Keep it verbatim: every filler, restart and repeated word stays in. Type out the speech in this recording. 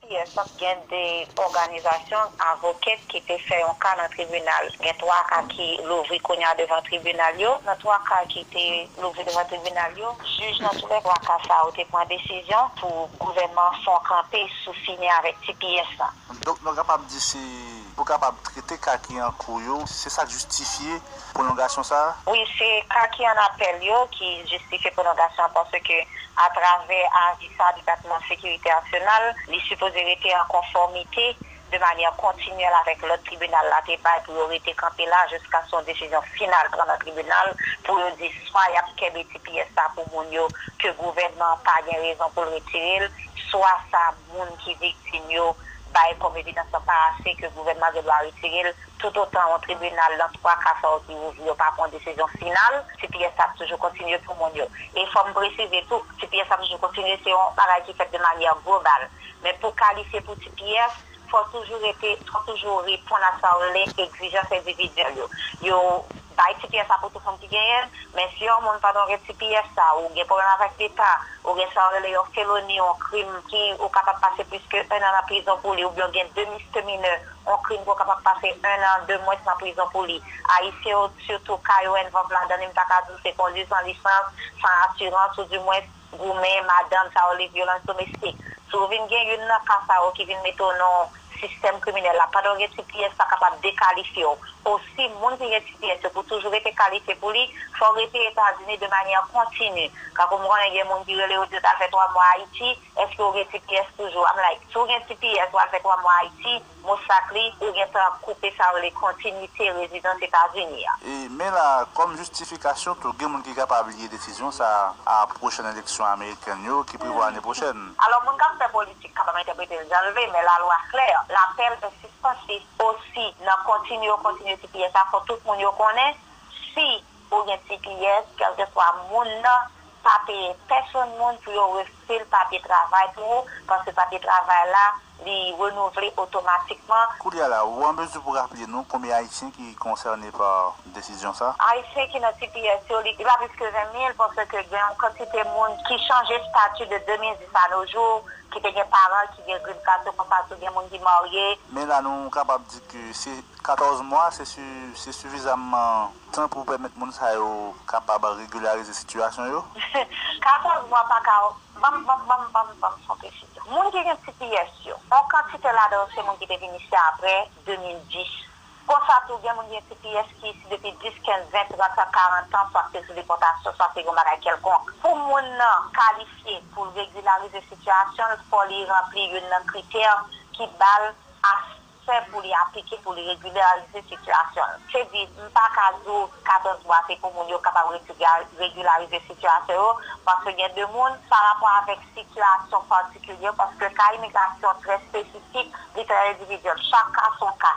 T P S gen de òganizasyon avokèt ki te fè yon ka nan tribinal. Gen twa ka ki louvri kounye a devan tribinal yo. Nan twa ka ki te louvri devan tribinal yo, jij nan tou lè twa ka sa yo te pran desizyon pou gouvènman fè yon kanpe sou fini avèk T P S lan. Donk, nou kapab di se pou kapab trete ka ki an kou yo, se sa k jistifye pwolongasyon sa a? Wi, se ka ki an apèl yo ki jistifye pwolongasyon an, paske atravè avi sa Depatman Sekirite Nasyonal, li sipoze rete an konfòmite de manyè kontinyèl avèk lòd tribinal la te bay pou yo rete kanpe la jiskaske yon desizyon final pran nan tribinal pou yo di swa y ap kenbe T P S sa pou moun yo ke gouvènman an pa gen rezon pou l retire l, swa sa moun ki viktim yo bay kòm evidans lan pa ase ke gouvènman gen dwa retire l, toutotan yon tribinal nan twa ka sa yo ki ouvri yo pa pran yon desizyon final, T P S ap toujou kontinye pou moun yo. E fò m presize tou, T P S ap toujou kontinye, se yon bagay ki fèt de manyè global. Men pou kalifye pou T P S, fò toujou rete, fò toujou reponn a sa yo rele egzijans endividyèl yo. Yo bay T P S la pou tout moun ki genyen l, men si yon moun pandan w gen T P S sa, ou gen pwoblèm avèk Leta, ou gen sa yo rele yon feloni, yon krim ki ou kapab pase plis ke en an nan prizon pou li, oubyen w gen de misdemeanor, yon krim ke w kapab pase en an de mwens nan prizon pou li. Ayisyen yo, sitou ka yo envolve ladan li, m ta ka di w se kondwi san lisans, san asirans, ou di mwens goumen, madanm, sa yo rele vyolans domestik. Si w vin gen youn nan ka sa yo ki vin mete w nan yon sistèm kriminèl la, pandan w gen T P S, sa kapab dekalifye w. Osi, moun ki gen T P S yo, pou toujou rete kalifye pou li, fò w rete Etazini de manyè kontini. Kankou m konnen gen moun ki rele yo di yo t al fè twa mwa Ayiti, èske w gen T P S toujou? I'm like, si w gen T P S, w al fè twa mwa Ayiti, most likely, ou gentan koupe sa yo rele kontinite rezidans Etazini a. E, men la, kòm jistifikasyon tou, gen moun ki kapab lye desizyon sa a a pwochèn eleksyon amerikèn yo ki prevwa ane pwochèn. Alò, moun k ap fè politik kapab entèprete l jan l vle, men lalwa klè, lapèl est suspensif. Osi, nan kontinye yo kontinye T P S la, fò tout moun yo konnen, si ou gen T P S, kèlkeswa moun nan, pa peye pèsonn moun pou yo refile papye travay pou ou, paske papye travay la, li renouvle otomatikman. Kounye a la, ou an mezi pou raple nou konbyen Ayisyen ki konsène pa desizyon sa? Ayisyen ki nan T P S yo, li, li pa plis ke ven mil, paske gen yon kantite moun ki chanje stati de de mil dis a no jou, ki te gen paran ki gen green card, se konsa tou gen moun ki marye. Men la, nou kapab di ke se katòz mwa, se si-, se sifizamman tan pou pèmèt moun sa yo kapab regilyarize sitiyasyon yo? Katòz mwa pa ka, ban m, ban m, ban m, ban m, ban m fè yon presizyon. Moun ki gen T P S yo, yon kantite ladan yo se moun ki te vin isi a apre de mil dis. Konsa tou, gen moun gen T P S ki isi depi dis, kenz, ven, trant an, karant an, swa se sou depòtasyon, swa se yon bagay kèlkonk. Pou moun nan kalifye pou l regilyarize sitiyasyon l, fò li ranpli youn nan kritè ki ba l aksè pou li aplike pou li regilyarize sitiyasyon l. Se di, m pa ka di w katòz mwa se pou moun yo kapab regilyarize sitiyasyon yo, paske gen de moun, pa rapò avèk sitiyasyon patikilye, paske ka imigrasyon trè espesifik, li trè endividyèl. Chak ka se yon ka.